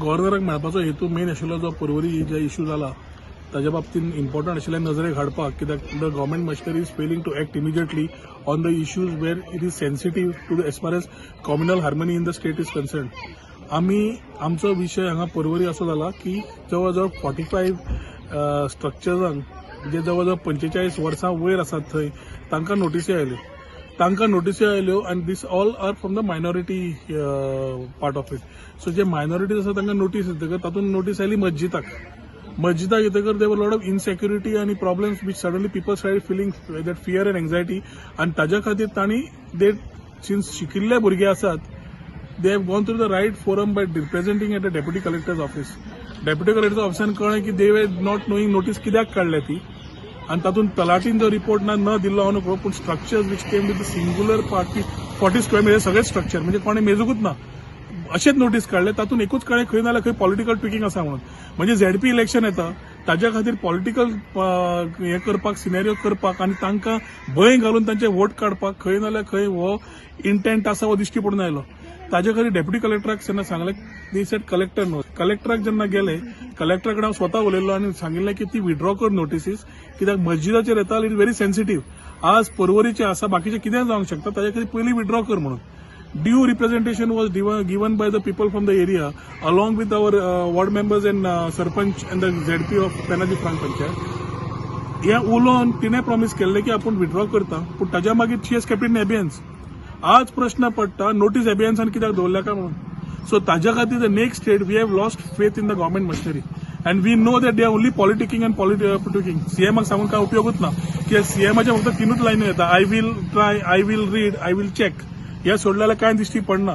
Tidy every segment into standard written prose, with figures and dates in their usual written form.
गव्हर्नराक मेळपाचो हेतू मेन आशिल्लो जो पर्वरी जे इशू जाला ताज्या बाबतीन इम्पॉर्टंट आशिल्लें नजरेक हाडपाक, कित्याक the government machinery is failing to act immediately on the issues where it is sensitive to as far as communal harmony in the state is concern. आमी आमचो विशय हांगा पर्वरी असो जाला की जवळ जवळ 45 स्ट्रक्चर्सांक, जे जवळ जवळ 45 वर्सां वयर आसात थंय, तांकां नोटिसी आयल्यो. तांकां नोटिसी आयल्यो आनी this all are from the minority part of it. So J minorities आसा तांकां नोटीस येतकर तातूंत नोटीस आयली मस्जिदाक. मस्जिदाक येतकर there were lot of insecurity आनी problems which suddenly people start feeling that fear and anxiety. आनी ताज्या खातीर तांणी दे सिन्स शिकिल्ले भुरगे आसात, they have gone through the right forum by representing at the deputy collector's office. Deputy collector ऑफिसान कळ्ळें की they were not knowing notice कित्याक काडल्या ती. आनी तातूंत तलाटीन जो रिपोर्ट ना न दिल्लो हांव नको, पूण structures which came with singular party 40 square meter सगळेच स्ट्रक्चर, म्हणजे कोणें मेजूकूच ना अशेंच नोटीस काडले. तातूंत एकूच कळ्ळें, खंय ना जाल्यार खंय पॉलिटिकल ट्विकिंग आसा म्हणून. म्हणजे झेडपी इलेक्शन येता, ताज्या खातीर पॉलिटिकल हें करपाक, सिनेरियो करपाक आनी तांकां भंय घालून तांचे वोट काडपाक खंय ना जाल्यार खंय हो इंटेंट आसा हो दिश्टी पडून आयलो. ताजे खातीर डेप्युटी कलेक्टराक जेन्ना सांगलें, they said collector नो. कलेक्टराक जेन्ना गेले, कलेक्टरा कडेन हांव स्वता उलयल्लो आनी सांगिल्लें की ती विड्रॉ कर नोटिसीस, कित्याक मस्जिदाचेर येता, it is very sensitive. आज पर्वरीचे आसा, बाकीचे कितेंय जावंक शकता, ताजे खातीर पयलीं विड्रॉ कर म्हणून. Due representation was given by the people from the area along with our ward members and sarpanch and the ZP of Panaji Frank Panchayat. हे उलोवन तिणें प्रॉमिस केल्लें की आपूण विड्रॉ करता, पूण ताज्या मागीर she has kept in abeyance. आज प्रश्न पडटा, नोटीस एबियन्सान कित्याक दवरल्या काय म्हणून. सो ताज्या खातीर the next state, we have lost faith in the government machinery and we know that they are only politicking and politicking. सीएमाक सांगून काय उपयोगूच ना, की सीएमाच्या फक्त तिनूच लायनी येता, "I will try, I will read, I will check." हे सोडल्यार कांय दिश्टी पडना.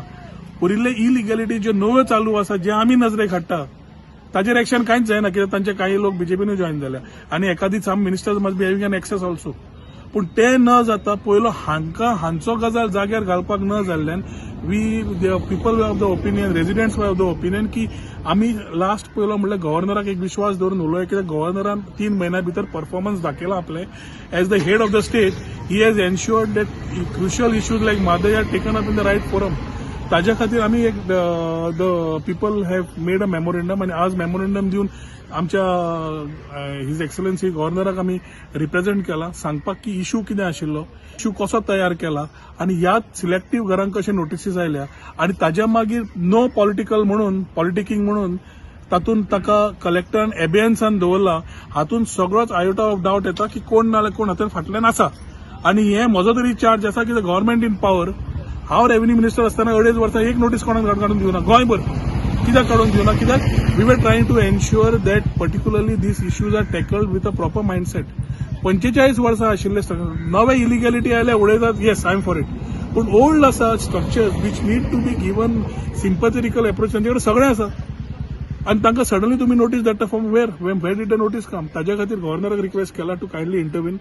उरिल्ले इलिगॅलिटी ज्यो नव्यो चालू आसा, जे आमी नजरेक हाडटा, ताचेर एक्शन कांयच जायना, कित्याक तांचे काही लोक बीजेपीनूय जॉयन जाल्या आनी एकादी some ministers must be having an access also. पूण ते न जाता पयलो हांकां हांचो गजाल जाग्यार घालपाक न जाल्ल्यान we the people of the opinion, residents of the opinion की आमी लास्ट पयलो म्हणल्यार गव्हर्नराक एक विश्वास दवरून उलोवया, कित्याक गव्हर्नरान 3 म्हयन्या भितर परफॉर्मन्स दाखयला आपले. As the head of the state, he has ensured that crucial issues like Mhadei are taken up in the right forum. ताज्या खातीर आमी एक the people have made a memorandum आनी आज मेमोरेंडम दिवन आमच्या his excellency गव्हर्नराक आमी रिप्रेझेंट केला, सांगपाक की इशू कितें आशिल्लो, इशू कसो तयार केला आनी ह्याच सिलेक्टीव घरांक कशे नोटिसीस आयल्या आनी ताज्या मागीर नो पॉलिटिकल म्हणून, पॉलिटिकींग म्हणून तातूंत ताका कलेक्टरान एबियन्सान दवरला. हातूंत सगळोच आयोटा ऑफ डावट येता की कोण ना जाल्यार कोण हातूंत फाटल्यान आसा. आनी हे म्हजो तरी चार्ज आसा की गव्हर्मेंट इन पॉवर, हांव रेव्हेन्यू मिनिस्टर आसतना अडेज वर्सां एक नोटीस कोणाक काडून दिवना गोंयभर. कित्याक काडून दिवना? कित्याक we were trying to ensure that particularly these issues are tackled with a proper mindset. 45 वर्सां आशिल्ले नवे इलिगॅलिटी आयल्या उडयतात, yes, I am for it, पूण ओल्ड आसा structures which need to be given sympathetical approach, तांचे कडेन सगळें आसा आनी तांकां सडनली तुमी नोटीस धाडटा. From where did the notice come? ताज्या खातीर गव्हर्नराक रिक्वेस्ट केला to kindly intervene,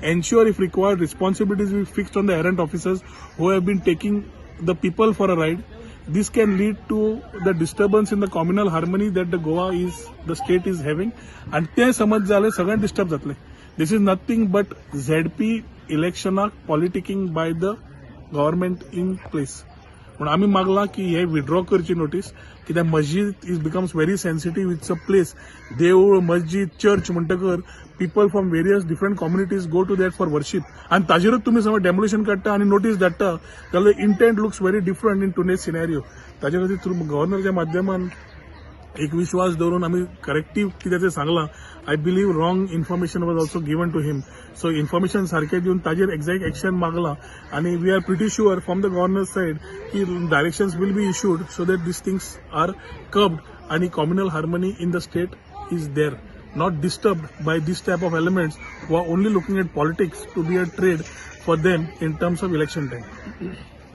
ensure if required responsibilities be fixed on the errant officers who have been taking the people for a ride. This can lead to the disturbance in the communal harmony that the Goa is the state is having. आणि ते समज जाले, सगळें disturb जातलें. This is nothing but ZP इलेक्शनाक politicking by the government in place. पूण आमी मागलां की हे विड्रॉ करची नोटीस, कित्याक मस्जीद is becomes very sensitive. It's a place, देवूळ, मस्जीद, चर्च म्हणटकर people from various different communities go to that for worship. आनी ताजेरूच तुमी समज डेमोलिशन काडटा आनी नोटीस धाडटा जाल्यार intent looks very different in today's scenario. ताजे खातीर थ्रू गव्हर्नरच्या माध्यमान एक विश्वास दवरून आमी करेक्टीव कितें तें सांगलां. I believe wrong information was also given to him, so information सारकें दिवन ताजेर एक्झॅक्ट एक्शन मागलां आनी we are pretty sure from the governor side की directions will be issued so that these things are curbed आनी communal harmony in the state is there, not disturbed by this type of elements who are only looking at politics to be a trade for them in terms of election time.